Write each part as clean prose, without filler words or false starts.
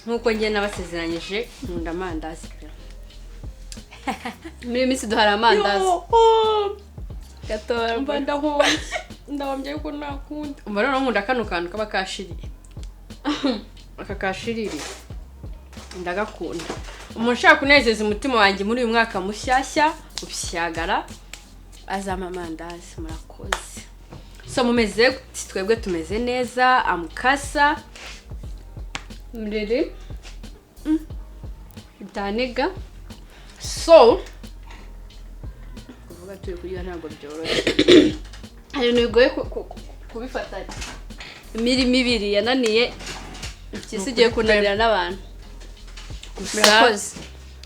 Nk'uko njye nabasezeranyije, nkunda amandazi pe. Muri iyi minsi duhari amandazi. Yo, gatora. Mba ndahombye, ndahombye, ariko ntakunda. Umva, noneho nkunda kano kantu kaba kashiriye, aka kashiririye ndagakunda. Umuntu ushaka kunezeza umutima wanjye muri uyu mwaka mushyashya upyagara, azampa amandazi. Murakoze. So mumeze gute? Twebwe tumeze neza. Amukasa. Murere bitaniga. So kuvuga turi kurya ntabwo byoroshye. Hari ibintu bigoye kubifatanya. Imirimo ibiri yananiye impyisi igiye kunanira n'abantu. Gusa Murakoze.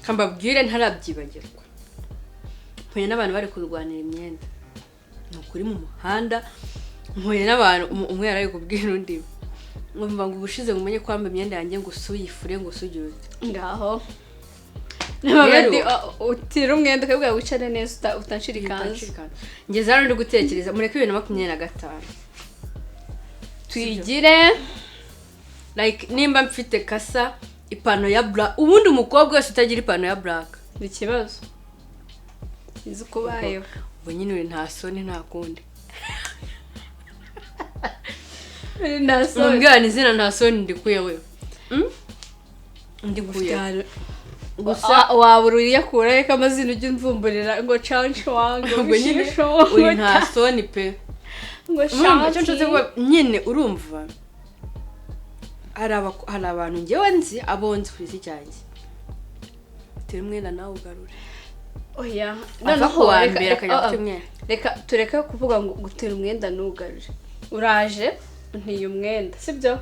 Kambabwire, ntarabyibagirwa, mpuye n'abantu bari kurwanira imyenda. Ni ukuri, mu muhanda mpuye n'abantu, umwe yari ari kubwira undi ngo mva ngo ubushize ngo umenye ko wambaye imyenda yanjye, ngo usuyifure, ngo usugire ute. Ngaho. Rero- Utira umwenda ukabwira wicare neza, utanshira ikanzu. Ngeze hano ndi gutekereza, mureke 2025 Tuyigire. Like, nimba mfite kasa ipantaro ya black, ubundi umukobwa wese utagira ipantaro ya black Ni ikibazo, sinzi uko ubayeho. Ubwo nyine uri nta soni, nta kundi. Nta soni. Mumbwirane izina, nta soni ndikuye we. Ndikuye gusa. Wabura uriyakura, reka amazina ujya umvumburira ngo canshwa, ngo Ubwo nyine bishisho, uri ngo nta soni pe. Ngo Urumva icyo nshatse shanti. kuvuga nyine? Urumva, hari abantu ngewe nzi, abo nzi ku giti cyanjye, tera umwenda nawe ugarure. Oya. Ava ku wa Reka- mbere akajya oh, guta oh. umwenda. Reka tureke kuvuga ngo gutera umwenda ntugarure. Uraje ntiye umwenda, sibyo?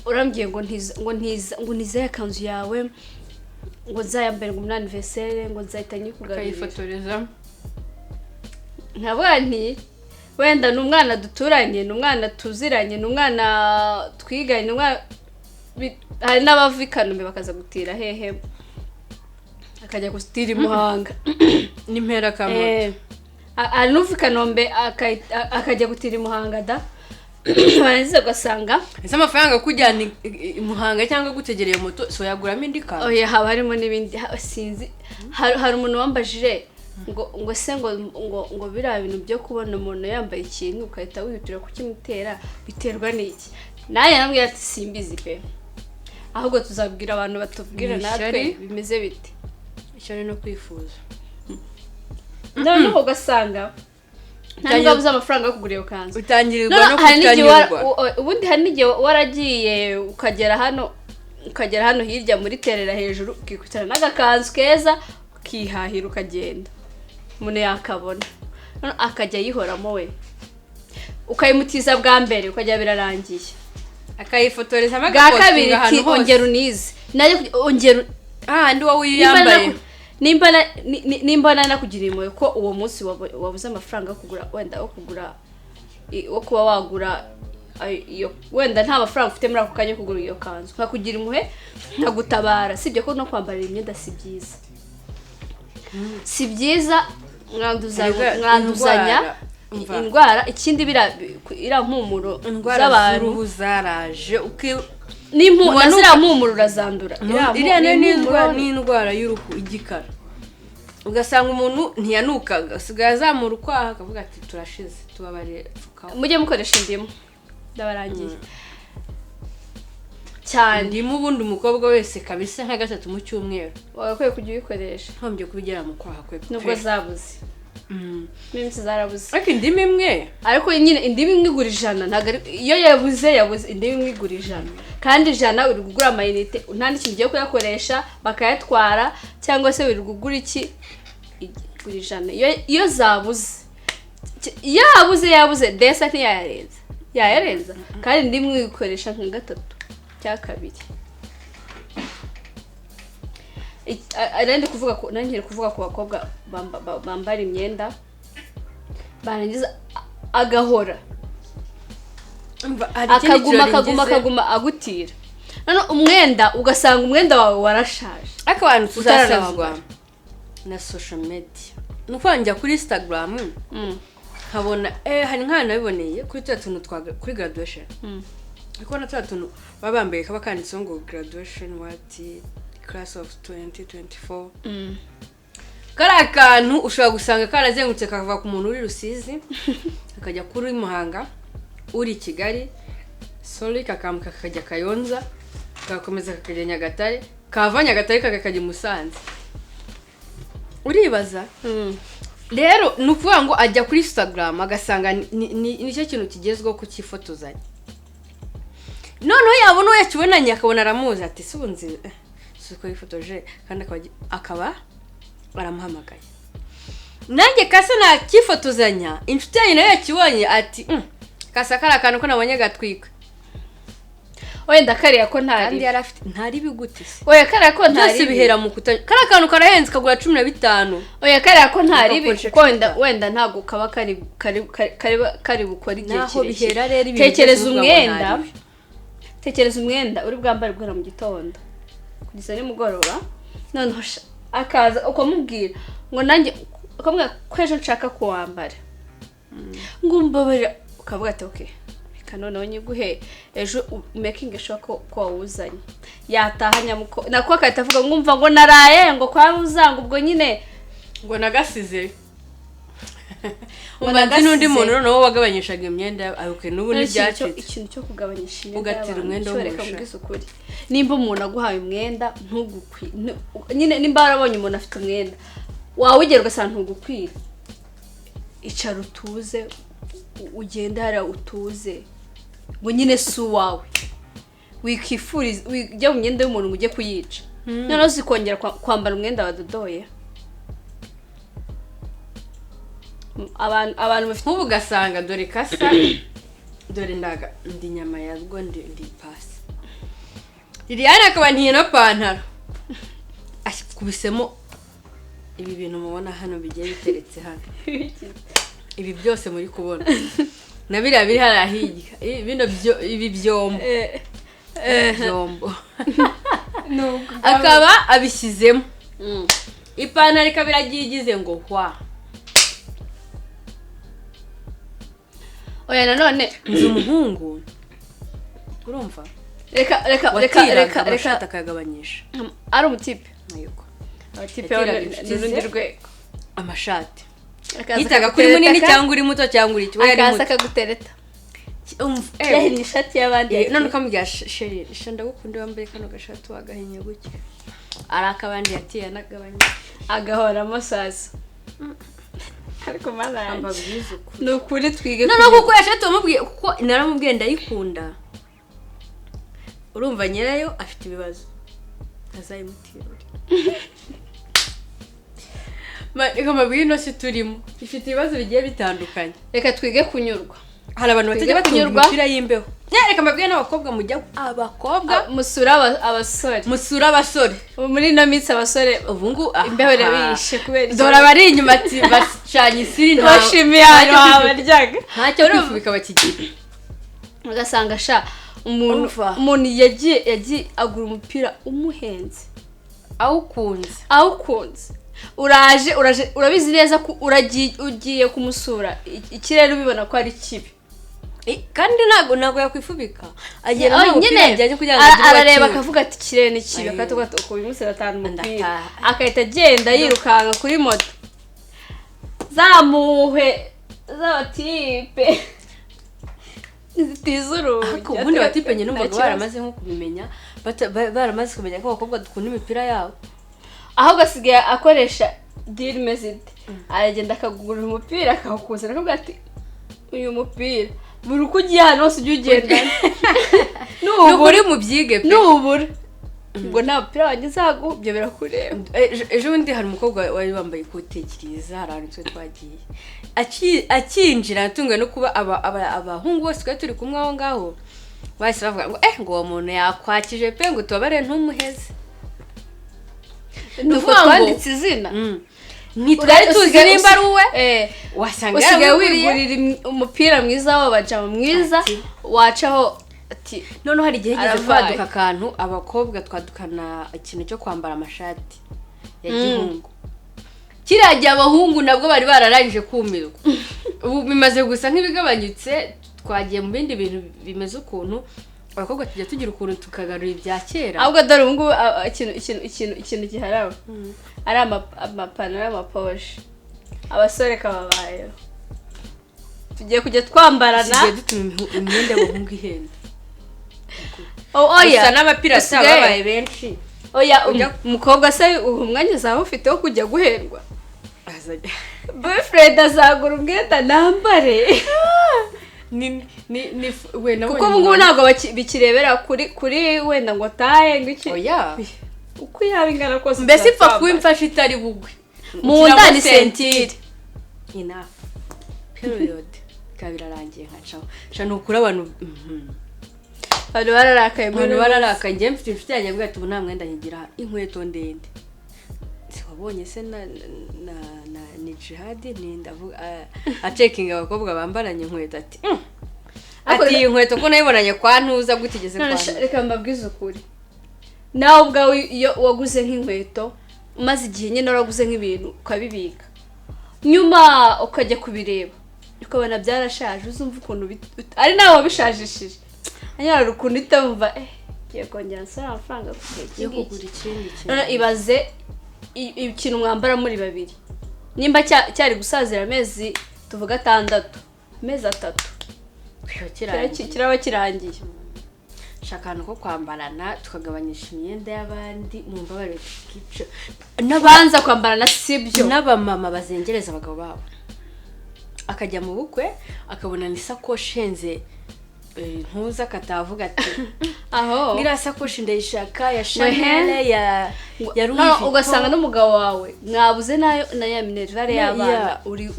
Urambwiye ngo ntiza, ngo ntiza, ngo ntiza ya kanzu yawe, ngo nzayambare ngo muri anniversaire, ngo nzahita nyikugarurira. Ukayifotoreza. Nkavuga nti wenda ni umwana duturanye, ni umwana tuziranye, ni umwana twiganye, ni umwana hari n'abava i Kanombe bakaza gutira hehe, akajya gutira i Muhanga. N'impera kamoto. Hari n'uva i Kanombe akajya gutira i Muhanga da, barangiza ugasanga Ese amafaranga akujyana i Muhanga cyangwa gutegereye moto, so yaguramo indi kanzu? Oya, haba harimo n'ibindi, sinzi. Hari umuntu wambajije ngo se ngo biriya bintu byo kubona umuntu yambaye ikintu ugahita wihutira kukimutera biterwa n'iki? Nanjye namubwira ati simbizi pe, ahubwo tuzabwira abantu batubwira Ni natwe ishyari. bimeze bite. Ishyari no kwifuza. Noneho ugasanga nta nubwo wabuze amafaranga yo kugura iyo kanzu. Utangirirwa No, no hari n'igihe kutanyurwa. ubundi hari n'igihe waragiye ukagera hano hirya muri terera hejuru, ukikutana n'agakanzu keza, ukihahira, ukagenda, umuntu yakabona. Noneho akajya ayihoramo we, ukayimutiza bwa mbere ukajya birarangiye. Akayifotoreza. Bwa kabiri ati ongera unize najya ongera Ahandi wowe iyo nimba uyambaye. Nimba nakugiriye impuhwe ko uwo munsi wabuze amafaranga yo kugura, wenda yo kugura wo kuba wagura iyo, wenda nta mafaranga ufite muri ako kanya yo kugura iyo kanzu, nkakugira impuhwe nkagutabara. Sibyo ko no kwambarira imyenda si byiza, si byiza, mwanduzanya. Indwara, umva. Indwara. Ikindi iriya mpumuro Indwara z'abantu z'uruhu zaraje na ziriya mpumuro urazandura. Iriya nayo ni Impumuro. indwara y'uruhu, igikara. Ugasanga umuntu ntiyanukaga, asigaye azamura ukwaha akavuga ati turashize, tubabariye, pfukaho. Mujye mukoresha indimu, ndabarangiye cyane. Indimu ubundi umukobwa wese kabisa nka gatatu mu cyumweru Wagakwiye kujya uyikoresha. Ntombye kubigera mu kwaha kwe pe. Nubwo zabuze, n'iminsi zarabuze. Ariko indimu imwe Ariko nyine indimu imwe igura 100, ntabwo ari iyo yabuze, yabuze. Indimu imwe igura 100, kandi 100 uri kugura amayinite, nta n'ikintu ugiye kuyakoresha, bakayatwara, cyangwa se uri kugura iki, igura 100. Iyo zabuze, yabuze, yabuze desa, ntiyayarenza, yayarenza. Kandi indimu uyikoresha nka gatatu cyangwa kabiri. Nari ngiye kuvuga ku bakobwa bambara imyenda, barangiza agahora Umva, hari ikindi akaguma kirori akaguma ngize. Akaguma agutira. Noneho umwenda, ugasanga umwenda wawe warashaje. Ariko abantu tuzasazwa Utaranawambara. na social media. Ni ukuvuga njya kuri Instagram nkabona hari nk'ahantu nabiboneye kuri turiya tuntu twa kuri graduation. Uri kubona turiya tuntu baba bambaye kaba kanditseho ngo "graduation what class of 2024". Kariya kantu ushobora gusanga karazengurutse, kakava ku muntu uri Rusizi, kakajya kuri Muhanga, uri i Kigali, sorry, kakambuka kakajya Kayonza, kagakomeza kakajya Nyagatare, kava Nyagatare kakajya i Musanze. Uribaza rero, ni ukuvuga ngo ajya kuri Instagram agasanga nicyo kintu kigezweho kucyifotozanya. Noneho yabona uwo yakibonanye, akabona aramuzi, ati "Si ubu nzi si uko yifotoje", kandi akaba aramuhamagaye. Nanjye kasa nakifotozanya, inshuti yanjye nayo yakibonye ati "Kasa kariya kantu ko nabonye gatwika." Wenda kariya ko Kandi ntari yari afite ntari bigute se? Oya, kariya ko Byose ntari bihera mu kuta. Kariya kantu karahenze, kagura 15. Oya, kariya ko ntari Ugakoresha kuko wenda 15. Wenda ntabwo kaba kari bukore igihe Naho kirekire. bihera rero ibintu Tekereza byose uvuga ngo umwenda, ntari. tekereza umwenda uri bwambare guhera mu gitondo kugeza nimugoroba, noneho akaza ukamubwira ngo nanjye, ukamubwira ko ejo nshaka kuwambara, ngo umbabarira, ukavuga ati "Okay, reka noneho nyiguhe ejo, making sure ko wawuzanye." Yataha nyamuko nako agahita avuga ngo umva, ngo naraye ngo kwa ruzanga, ubwo nyine Ngo nagasize. Ngo Umva, nzi n'undi nagasize. muntu noneho wagabanyishaga imyenda, ariko n'ubu Ikintu ntibyacitse. Ikintu cyo kugabanyisha imyenda Ugatira y'abantu, umwenda cyo reka w'umusha. nkubwize ukuri, nimba umuntu aguhaye umwenda ntugukwi nyine, nimba warabonye umuntu afite umwenda wawugera ugasanga ntugukwira, icara utuze, ugende hariya utuze, ngo nyine si uwawe. Wikifuriza ujya mu myenda y'umuntu ngo ujye kuyica, noneho zikongera kwambara umwenda wadodoye. Abantu bafite Nk'ubu ugasanga dore kasa, dore ndaga ndi inyama yarwo, ndi pasi. Liliane akaba ntiye na pantaro akubisemo ibi bintu mubona hano bigiye biteretse hano, ibi byose muri kubona na biriya biri hariya hirya, bino ibi byombo byombo akaba abishyizemo, ipantaro ikaba iragiye igize ngo hwa. Oya, nanone Nzi umuhungu, urumva, reka reka reka watiraga reka reka amashati akayagabanyisha. Ari umutipe? Yego. Abatipe Yatiraga ni inshuti urundi ze. rwego. Amashati Akaza yitaga kuri munini akagutereta, cyangwa uri muto cyangwa uri iki, we yari akaza muto. akagutereta Umva, yahinnye ishati y'abandi. None ukamubwira "Chérie, sha ndagukunda, wambaye kano gashati wagahinnye gutya", ari akabandi yatiye anagabanya. Agahoramo sasa, ariko mana yanjye, Mbabwize ukuri. Ni ukuri twige Noneho kuko yashati wamubwiye, kuko naramubwiye ndayikunda, urumva nyirayo afite ibibazo ntazayimutira. Reka mbabwire, ino si turimo ifite ibibazo bigiye bitandukanye. Reka twige kunyurwa. Hari abantu batajya Twige batunga kunyurwa. imipira y'imbeho. Reka mbabwire, n'abakobwa mujya abakobwa Musura abasore. Musura abasore. Ubu muri ino minsi abasore Ubu ngubu imbeho irabishe kubera iki? Dore abari inyuma ati bacanye isiri Bashimiye ahantu ntacyo habaryaga. Ntacyo kwifubika bakigira. Ugasanga sha umuntu Umva. umuntu yagiye agura umupira umuhenze, Awukunze. Awukunze, uraje urabizi neza ko uragiye, ugiye kumusura, ikirere ubibona ko ari kibi. Kandi ntabwo yakwifubika, agenda Oh, nta mupira nyine ajyanye kugira ngo agire uwo arareba acyura. Akavuga ati "Ikirere ni kibi." Ayo. Akavuga ati "Uyu munsi ndatahana umupira." Ndataha. Agahita agenda yirukanka kuri moto, zamuhwe z'abatipe zitiza urugi. Ariko ubundi abatipe njye numvaga Nta kibazo. baramaze nko kubimenya, baramaze kumenya ko abakobwa dukunda imipira yabo. Ahubwo asigaye akoresha deal imeze ite? Aragenda akagura umupira akawukuzana, akavuga ati "Uyu mupira buri uko ugiye ahantu hose ujya ugendana." Ni Nubura ukuri mubyige pe. Nubura ubwo nta mupira wanjye nzaguha, ibyo birakureba. Ejo bundi hari umukobwa wari wambaye ikote ryiza, hari ahantu twe twagiye. Akinjira natunguwe no kuba abahungu bose twari turi kumwe aho ngaho bahise bavuga ngo ngo uwo muntu yakwakije pe, ngo tubabare ntumuheze. Nuko Ukuvuga ngo- twanditse izina. Ntitwari tuzi nimba ari uwe, wasanga Usigaye yaramuguriye. wigurira umupira mwiza w'abajama mwiza, Ati. wacaho ati Noneho hari igihe higeze Aravaye. kwaduka akantu, abakobwa twadukana ikintu cyo kwambara amashati ya gihungu. Kiriya gihe abahungu nabwo bari bararangije kumirwa. Ubu bimaze gusa nk'ibigabanyutse, twagiye mu bindi bintu bimeze ukuntu. Abakobwa tujya tugira ukuntu tukagarura ibya kera. Ahubwo dore ubu ngubu ikintu giharawe ari amapantaro y'amaposhe. Abasore kababayeho, tugiye kujya twambarana. Tusigaye dutuma imyenda y'abahungu ihenda. Oh, oya. Gusa n'abapirata babaye benshi. Oya, umukobwa se ubu umwanya uzaba ufite wo kujya guhendwa? Azajya Boyfriend azagura umwenda nambare. Ni we nabonye. Kuko ubu ngubu ntabwo bikirebera kuri wenda ngo taye ngo iki. Oya. Uko yaba ingana kose, Mbese ipfa tuzatwambara. kuba imfashe itari bugwe. Mu nda ni ceinture. Enough, period. Bikaba birarangiye, nkacaho sha. Ni ukuri abantu Abantu bararakaye muri Abantu bararakaye. Njye mfite inshuti yanjye ambwira ati: "Ubu nta mwenda nkigira, inkweto ndende." Si wabonye se na ni Jihadi, ni ndavuga acekinga abakobwa bambaranye inkweto, ati ati: "Iyi nkweto ko nayibonanye kwa ntuza gutigeze None kwa sha, Ntuza?" Reka mbabwize ukuri, nawe ubwawe iyo waguze nk'inkweto, umaze igihe nyine waraguze nk'ibintu ukabibika, nyuma ukajya kubireba ukabona byarashaje, uzumva ukuntu ari nawe wabishajishije. Hanyuma hari ukuntu uhita wumva: "Ngiye kongera nsore amafaranga yo kugura iki Yo ngiki." kugura ikindi kintu. None ibaze ikintu mwambara muri babiri, nimba cyari gusazira amezi tuvuga 6, amezi 3 Kiba kirangiye. Kiraba kirangiye. Shaka akantu ko kwambarana, tukagabanyisha imyenda y'abandi, mu mbabarire tukica. Banza kwambarana, sibyo? N'abamama bazengereza abagabo babo, akajya mu bukwe akabona ni isakoshi ihenze, ntuza akatavuga ati: Aho "Ngiriya sakoshi ndayishaka ya Chanel, ya Louis No, Vuitton." Ugasanga n'umugabo wawe mwabuze nayo na ya minerval y'abana, uri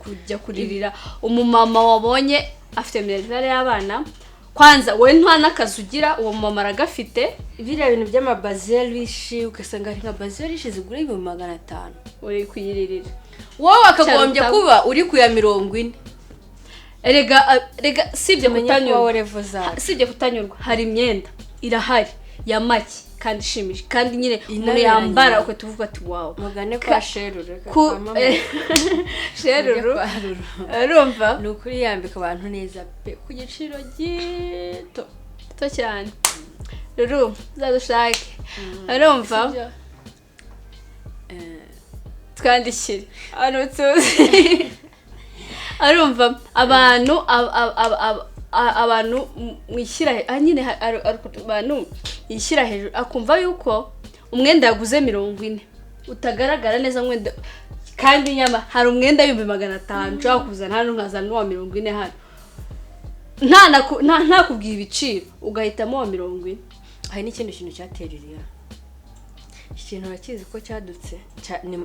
kujya kuririra umumama wabonye afite minerval y'abana. Kwanza wowe nta n'akazi ugira, uwo mumama aragafite. Biriya bintu by'amabazin riche, ugasanga hari nka bazin riche zigura 500,000. Uri kuyiririra. Wowe wakagombye Cyaruta- kuba uri ku ya 40. Erega sibye Tumenye kuba kutanyurwa. level zacu. Sibye kutanyurwa, hari imyenda irahari ya make kandi ishimishije, kandi nyine umuntu Inaberanye. yambara ugahita uvuga ati: "Wow." Mugane kwa Sheruru, reka Ku kwa mama. Sheruru. Mujye kwa Ruru. Urumva? Ni ukuri yambika abantu neza pe, ku giciro gito. Gito cyane. Ruru, uzadushake, urumva? Sibyo? Twandikire abantu tuzi, arumva abantu abantu mwishyira nyine abantu yishyira hejuru, akumva yuko umwenda yaguze 40 utagaragara neza mwenda, kandi nyama hari umwenda w'500,000 nshobora kuzana hano, nkazana n'uwa 40 hano, ntakubwiye ibiciro, ugahitamo uwa 40. Hari n'ikindi kintu cyatereriye iki kintu, urakizi ko cyadutse.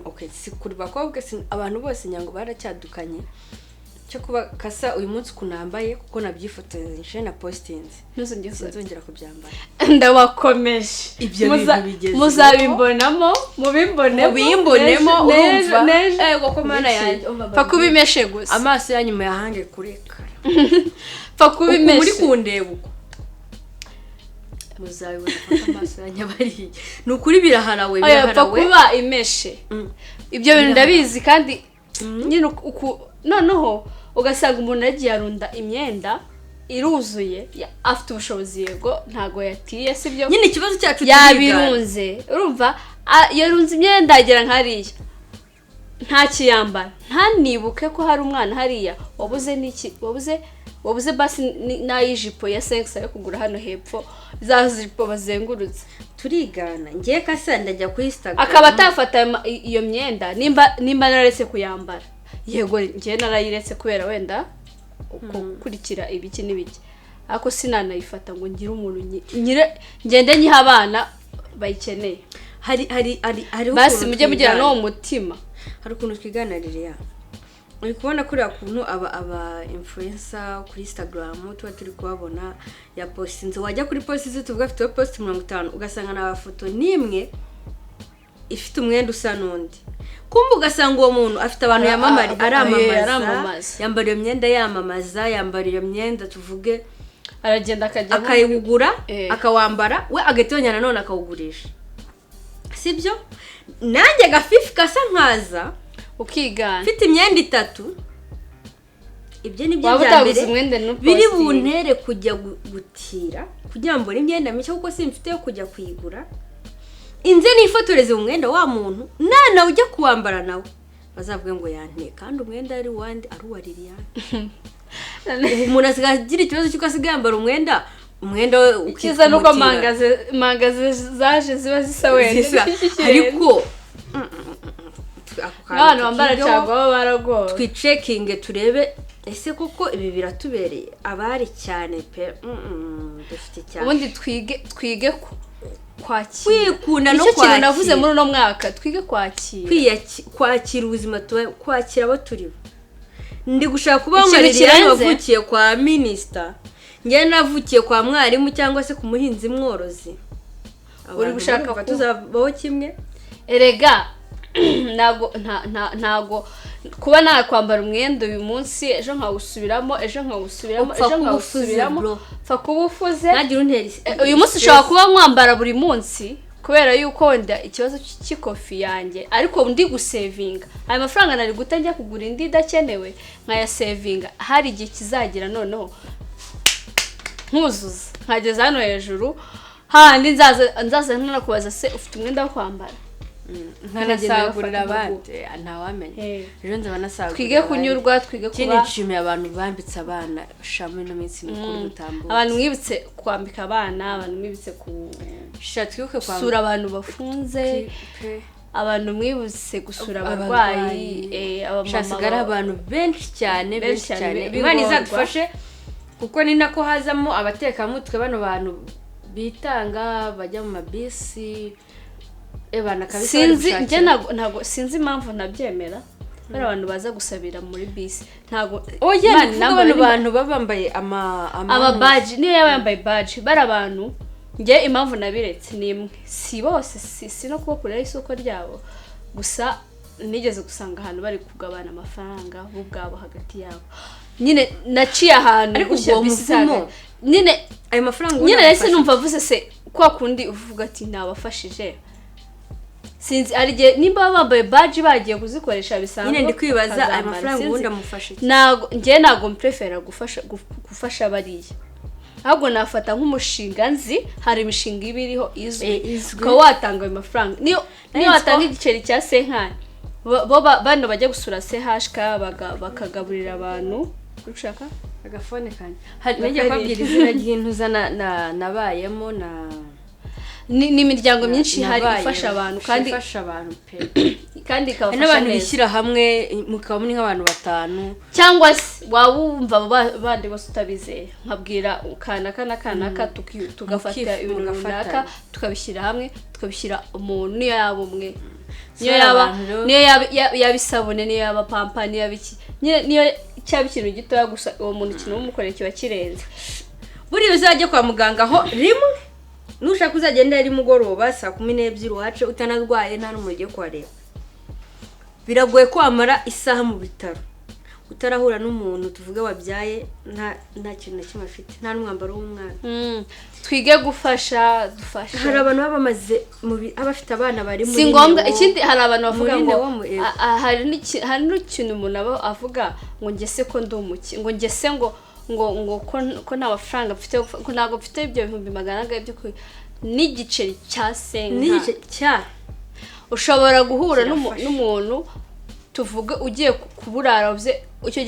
Okay, si kuri bakobwa, si abantu bose, nyango baracyadukanye, cyo kuba kasa uyu munsi ukunambaye kuko nabyifotoje na postinze, Ntuzongere. sinzongera kubyambara. Ndabakomeje. Ibyo bintu bigezweho. Muzabimbonamo, mubimbonemo. Mubimbonemo, urumva? N'ejo. Ego ko Mana yanjye, umva. Pfa kubimeshe gusa. Amaso yanyu muyahange kureka. Pfa Uku muri kubimeshe. kundeba uko muzabibona ko amaso yanyu aba ariye. Ni ukuri biraharawe. Oya, pfa Biraharawe. kuba imeshe. Ibyo bintu ndabizi, kandi nyine noneho ugasanga umuntu yagiye arunda imyenda iruzuye, afite ubushobozi, yego, ntago yatiye, sibyo? Nyine ikibazo cyacu, turigana. Yabirunze, urumva? Yarunze imyenda agera nk'hariya ntakiyambara, ntanibuke ko hari umwana hariya wabuze n'iki, wabuze basi n'ay'ijipo ya senkisa yo kugura hano hepfo, za jipo bazengurutse. Turigana. Ngiye kasa ndajya kuri Instagram. Akaba atafata iyo myenda, nimba nararetse kuyambara, yego njyewe narayiretse kubera wenda gukurikira ibiki n'ibiki, ariko sinanayifata ngo ngire umuntu ngende nyiha abana bayikeneye. Hari Basi ukuntu mujye mugira twigana. n'uwo mutima. Hari ukuntu twigana ririya, uri kubona kuriya kuntu aba influencer kuri Instagram tuba turi kubabona yapostinze, wajya kuri post ze, tuvuga afite post 50, ugasanga nta foto n'imwe ifite umwenda usa n'undi. Kumva ugasanga uwo muntu afite abantu yamamara, aramamaza. Aramamaza. Yambara iyo myenda yamamaza, yambara iyo myenda tuvuge Aragenda akajya akayigura, akawambara we, agahita yongera nanone akawugurisha, sibyo? Nanjye gafifi kasa nkaza Ukigana. mfite imyenda itatu. Ibyo ni byo Waba bya utaguze mbere umwenda biri ntupostinge. Buntere kujya gutira kugira ngo mbone imyenda mishya, kuko simfite yo kujya kuyigura. Inze nifotoreze mu mwenda wa muntu, nana ujya kuwambara nawe bazavuge ngo yanteye, kandi umwenda ari uwande, ari uwa Liliane. Ubu umuntu asigaye agira ikibazo cy'uko asigaye yambara umwenda we ukitwa Icyiza ni uko umutira. Mangaze zaje ziba zisa wenda. Zisa. Iki kirenze. Ariko ako kantu N'abantu bambara tukigeho, caguwa baba baragowe. Twicekinge turebe ese koko ibi biratubereye abari cyane pe. Dufite cyane. Ubundi twige kwakira. Kwikunda no Nicyo kintu navuze kwakira. muri uno mwaka, twige kwakira. Kwakira ubuzima tuba, kwakira abo turi bo. Ndi gushaka kuba nka Ikintu Liliane kirenze. wavukiye kwa minisita, njyewe navukiye kwa mwarimu cyangwa se ku muhinzi mworozi. Abantu Gushaka barumva tuzabaho kimwe? Erega ntago ntago kuba nakwambara umwenda uyu munsi, ejo nkawusubiramo, ejo nkawusubiramo, Upfa ejo kuba ufuze, nkawusubiramo, bro. pfa kuba ufuze. Ntagire untera Uyu munsi ushobora kuba nkwambara buri munsi kubera yuko wenda ikibazo cy'ikofi yanjye, ariko ndi gusevinga ayo mafaranga nari guta njya kugura indi idakenewe, nkayasevinga. Hari igihe kizagera noneho nkuzuza, nkageza hano hejuru handi nzaza ntanakubaza se ufite umwenda wo kwambara. Nkanasagurira Nkagenda abandi. Ntawamenya, ejo nzaba nasagurira Twige abandi. kunyurwa, twige Ikindi, kuba nshimiye abantu bambitse abana sha muri ino minsi mikuru dutambutse. Abantu mwibutse kwambika abana, abantu mwibutse Sha, twibuke gusura kwambika abantu bafunze, pe. Abantu mwibutse gusura abarwayi, abamama. Hasigara abantu benshi cyane, Benshi benshi cyane cyane. b'ingorwa. Imana izadufashe, kuko ni nako hazamo abatekamutwe, bano bantu bitanga bajya mu mabisi ebana kabisa bari Sinzi njye. gushakira. Ntago sinzi impamvu ntabyemera, bari abantu baza gusabira muri bisi, ntago Oya, Imana ni kuvuga inamba bano bari- bantu baba bambaye ama Amabaji, niyo yaba yambaye baji, bari abantu. Njye impamvu nabiretse ni imwe, si bose, si no kubakuriraho isoko ryabo gusa. Nigeze gusanga ahantu bari kugabana amafaranga bo ubwabo hagati yabo nyine. Naciye ahantu Ariko gutya ubwo bisi muvumo, zihagaze. Nyine ayo mafaranga nyine ubundi nahise agufasha. numva avuze se kwa kundi uvuga ati nabafashije. Sinzi, hari igihe nimba baba bambaye baji bagiye kuzikoresha bisanzwe, Nyine ndi kwibaza ayo bakazambara, mafaranga sinzi. ubundi amufasha iki? Ntago njye, ntago mprefera gufasha bariya, ahubwo nafata nk'umushinga nzi, hari imishinga iba iriho izwi, Izwi. Ukaba watanga ayo mafaranga niyo Nari niyo nzi ko- watanga igiceri cya senkani, bo bano bajya gusura CHK bakagaburira abantu. Uri gushaka Agafone kanjye. Hari nagiye kubabwira izina ry'intuza nabayemo na Ni imiryango myinshi ihari nabayemo. ifasha abantu kandi Ifasha abantu pe. Kandi Hari ikabafasha n'abantu neza. bishyira hamwe, mukaba muri nk'abantu batanu. Cyangwa se waba wumva abo bandi bose utabizeye, nkabwira kanaka na kanaka, tugafata ibintu Mugafatanya. runaka, tukabishyira hamwe, tukabishyira umuntu, niyo yaba umwe, niyo So, yaba abantu rero- niyo yaba isabune, niyo yaba pampa, niyo yaba iki nyine, niyo cyaba ikintu gitoya gusa, uwo muntu ikintu umukoreye kiba kirenze. Buriya uzajya kwa muganga aho rimwe, nushaka uzagenda ari mugoroba saa 12 uhace utanarwaye, nta n'umuntu ugiye kuhareba. Biragoye ko wamara isaha mu bitaro utarahura n'umuntu, tuvuge wabyaye, nta kintu na kimwe afite, nta n'umwambaro w'umwana. Twige gufasha, dufashe. Hari abantu baba bamaze abafite abana bari muri Si ngombwa. Neo. Ikindi, hari abantu bavuga Muri ngo Neo hari n'ikintu umuntu aba avuga ngo njye se ko ndi umuki, ngo njye se ngo ko nta mafaranga mfite yo ko ntabwo mfite ibyo 400,000 byo n'igiceri cya senka. N'igice cya Ushobora guhura Kirafasha. n'umuntu, tuvuge ugiye kuburara, uvuze icyo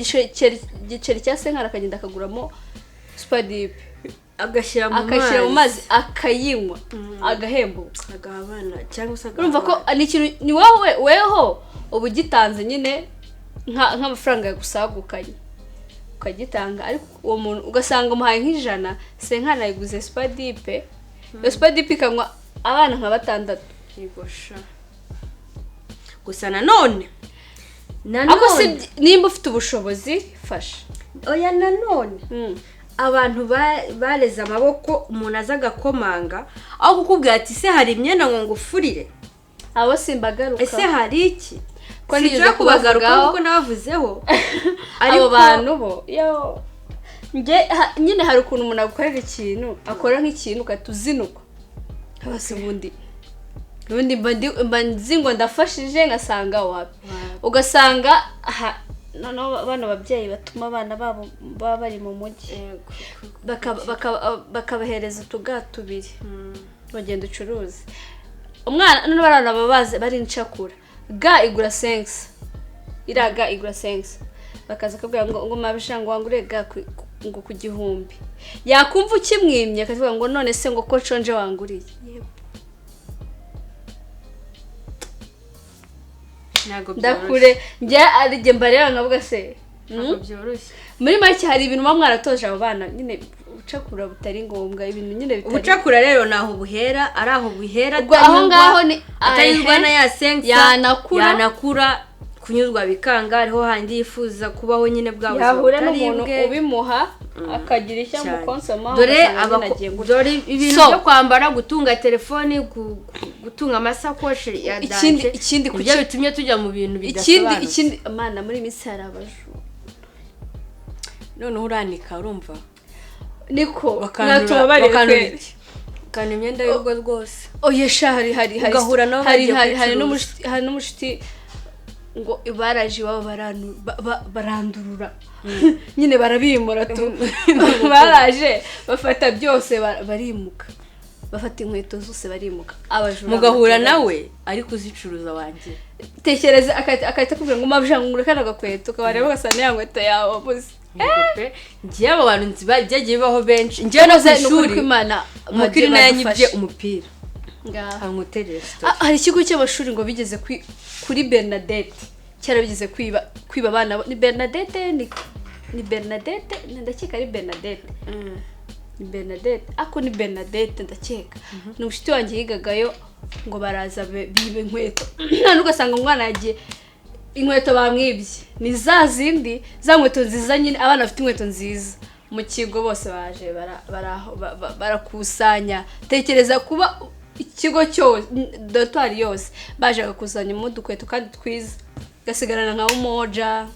giceri cya senkara, akagenda akaguramo supadipe, agashyira mu akashyira mu mazi akayinywa, agahembuka. Agaha abana cyangwa se agaha Urumva ko abana. ni ikintu, ni wowe weho uba ugitanze nyine nk'amafaranga yagusagukanye ukagitanga, ariko uwo muntu ugasanga umuhaye nk'ijana, senkana yayiguze supadipe, iyo supadipe ikanywa abana nka batandatu. Yego sha. Gusa nanone Ariko si nanone nimba ufite ubushobozi, fasha. Oya, nanone abantu bareze amaboko, umuntu aza agakomanga, aho kukubwira ati se hari imyenda ngo ngufurire, Abo simbagaruka. ese hari iki? Ko nigeze Sinshobora kubagarukaho kubavugaho. kuko nabavuzeho. Abo bantu bo yo njye nyine hari ukuntu umuntu agukorera ikintu, akora nk'ikintu ugahita uzinukwa. Haba ubundi mba nzi ngo ndafashije, ngasanga wapi, ugasanga Noneho bano babyeyi batuma abana babo baba bari mu mujyi, bakabahereza utuga tubiri, bagenda ucuruze umwana. Noneho bariya baba bazi bari incakura, ga igura 500, iriya ga igura 500, bakaza akabwira ngo mabisha, ngo wangure ga ngo ku 1000. Yakumva ukimwimye akavuga ngo none se ngo ko nshonje wanguriye? Ntabwo byoroshye. Ndakure njye ari mbareba nkavuga se Ntabwo byoroshye. Muri make hari ibintu muba mwaratoje abo bana nyine, ubucakura butari ngombwa, ibintu nyine bitari Ubucakura rero naho buhera, ari aho buhera. Ubwo aho ngaho ni atanyurwa na ya 500. Yanakura. Yanakura kunyurwa bikanga, hariho handi yifuza kubaho nyine bwa buzima yahura butari n'umuntu bwe. ubimuha akagira icyo Cyane. amukonsomaho, Dore ugasanga nyine agiye dore ibintu So. byo kwambara, gutunga telefoni, gutunga amasakoshi ya Ikindi danje, ikindi Nibyo bitumye tujya mu bintu ikindi bidasobanutse. Ikindi mana, muri iyi minsi hari abajura. Noneho uranika, urumva? Niko Bakandura mwatubabarire bakandura kweri. iki? Bakandura imyenda y'urugo rwose. Oya sha, hari Ugahura nabo hari bagiye hari hari kwicuruza. N'umushuti, hari n'umushuti ngo baraje iwabo barandurura nyine, barabimura tu. Baraje bafata byose, barimuka, bafata inkweto zose barimuka, abajura. Mugahura Batera. nawe ariko uzicuruza wanjye. Tekereza akahita akubwira ngo mabja ngure kano gakweto, ukabareba ugasanga ya nkweto yawe wabuze. Yego pe, njyewe abo bantu nzi byagiye bibaho benshi. Njyewe no ku Ni ukuri ishuri kw'Imana umupira bagiye nayanyibye badufashe. umupira. Ngaho. Anguterere story. Ah, hari ikigo cy'amashuri ngo bigeze kuri Bernadette, cyarabigeze kwiba abana ni Bernadette, ni Bernadette, ndakeka ari Bernadette, ni Bernadette ako, ni Bernadette ndakeka. Ni umushuti wanjye yigagayo, ngo baraza biba inkweto. None ugasanga umwana yagiye, inkweto bamwibye ni za zindi za nkweto nziza nyine, abana bafite inkweto nziza mu kigo bose baje barakusanya. Tekereza kuba ikigo cyose, dortoir yose baje bagakusanyamo udukweto kandi twiza, gasigarana nka umoja,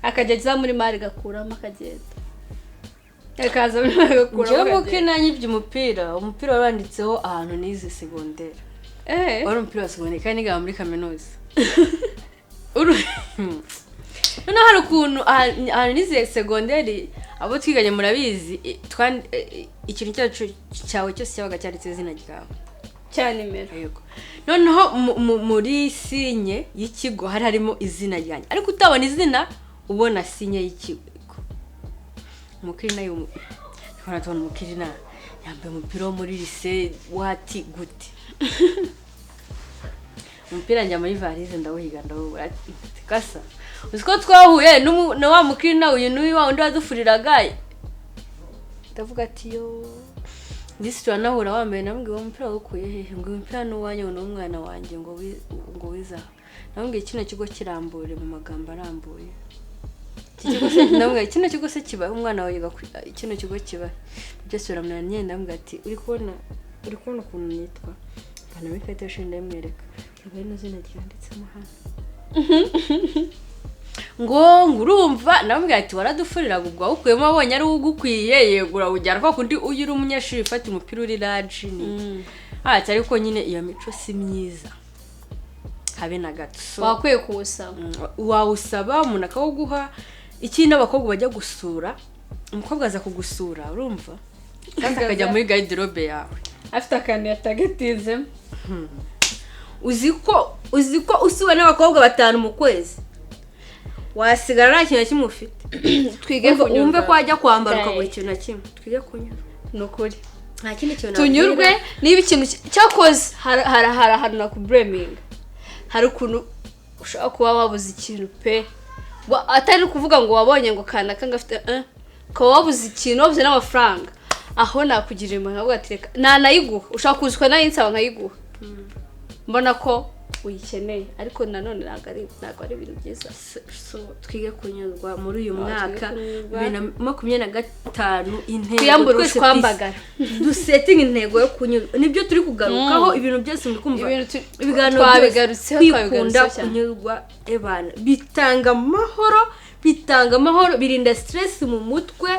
akajya aza muri mari gakuramo akagenda, akaza muri mari gakuramo Njyewe akagenda. muke nanyibye umupira wanditseho ahantu nize segonderi. Wari umupira wa segonderi kandi nigaga muri kaminuza. Noneho hari ukuntu ahantu nize segonderi, abo twiganye murabizi, ikintu cyacu cyawe cyose cyabaga cyanditseho izina ryawe Cya nimero. Yego. Noneho muri sinye y'ikigo hari harimo izina ryanjye, ariko utabona izina, ubona sinye y'ikigo. Umukirina tubona umukirina yambaye umupira wo muri lycée wati gute? Umupira njya muri valise ndawuhiga ndawubura. Ati, kasa uzi ko twahuye na wa mukirina uyu n'uyu, wa wundi wadufuriraga. Ndavuga ati yo. Disi turanahura wambaye, namubwiye uwo mupira wawukuye hehe? Ngo uyu mupira ni uwanjye, ngo ni uw'umwana wanjye, ngo wizaha. Namubwiye kino kigo kirambure mu magambo arambuye. Iki kigo se, namubwiye kino kigo se kibaho, umwana wawe yiga kino kigo kibaho? Byose biramunanira nyine. Ndamubwira ati uri kubona ukuntu nitwa? Mvanamo ikarita y'ishuri ndayimwereka, reba rino zina ryanditsemo hano. Ngo urumva? Namubwira ati waradufuriraga, ubwo wawukuyemo wabonye ari ugukwiye, yego urawujyana kwa kundi uyu uri umunyeshuri ufata umupira uri raji ni ati ariko nyine iyo mico si myiza habe na gato. So, Wakwiye kuwusaba. Wawusaba umuntu akawuguha. Ikindi, abakobwa bajya gusura, umukobwa aza kugusura, urumva, kandi akajya muri garde-robe yawe afite akantu yatagatinzemo. Uzi ko usuwe n'abakobwa batanu mu kwezi wasigara nta kintu na kimwe ufite? Twige kunyurwa. Wumve ko wajya kwambara Guys. ukabura ikintu na kimwe. Twige kunyurwa. Ni ukuri. Nta kindi kintu Tunyurwe. nabwira. Niba ikintu cyakoze hari ahantu nakubureminga, hari ukuntu ushobora kuba wabuze ikintu pe. Atari ukuvuga ngo wabonye ngo kanaka ngafite, ukaba wabuze ikintu, wabuze n'amafaranga, aho nakugira impuhwe nkavuga ati reka nanayiguha. Ushobora kuza ukanayinsaba nkayiguha, mbona ko uyikeneye, ariko nanone ntabwo ari ibintu byiza. So, twige kunyurwa muri uyu Ah, twige mwaka kunyurwa. 2025, intego Twiyambure twese ubushwambagara. Dusetinga intego yo kunyurwa, nibyo turi kugarukaho. Ibintu byose muri kumva, Ibintu ibiganiro byose, twabigarutseho, kwikunda, twabigarutseho cyane. kunyurwa ebana bitanga amahoro, bitanga amahoro, birinda stress mu mutwe,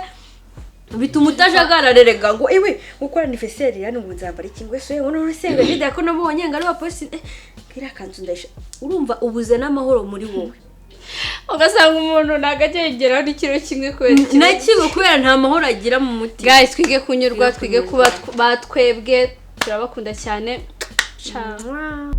bituma utajagararerega ngo iwe gukora anniversaire yani ngo nzambara iki, ngo ese ngo none video ko nabonye ngo ari wa post, iriya kanzu ndayisha. Urumva ubuze n'amahoro muri wowe. Ugasanga umuntu ntabwo ajya yigeraho n'ikiro kimwe kubera ikiro. Na kimwe, kubera nta mahoro agira mu mutima. Guys, twige kunyurwa, Twige twige kuba batwebwe. Turabakunda cyane. Ciao. Mwah.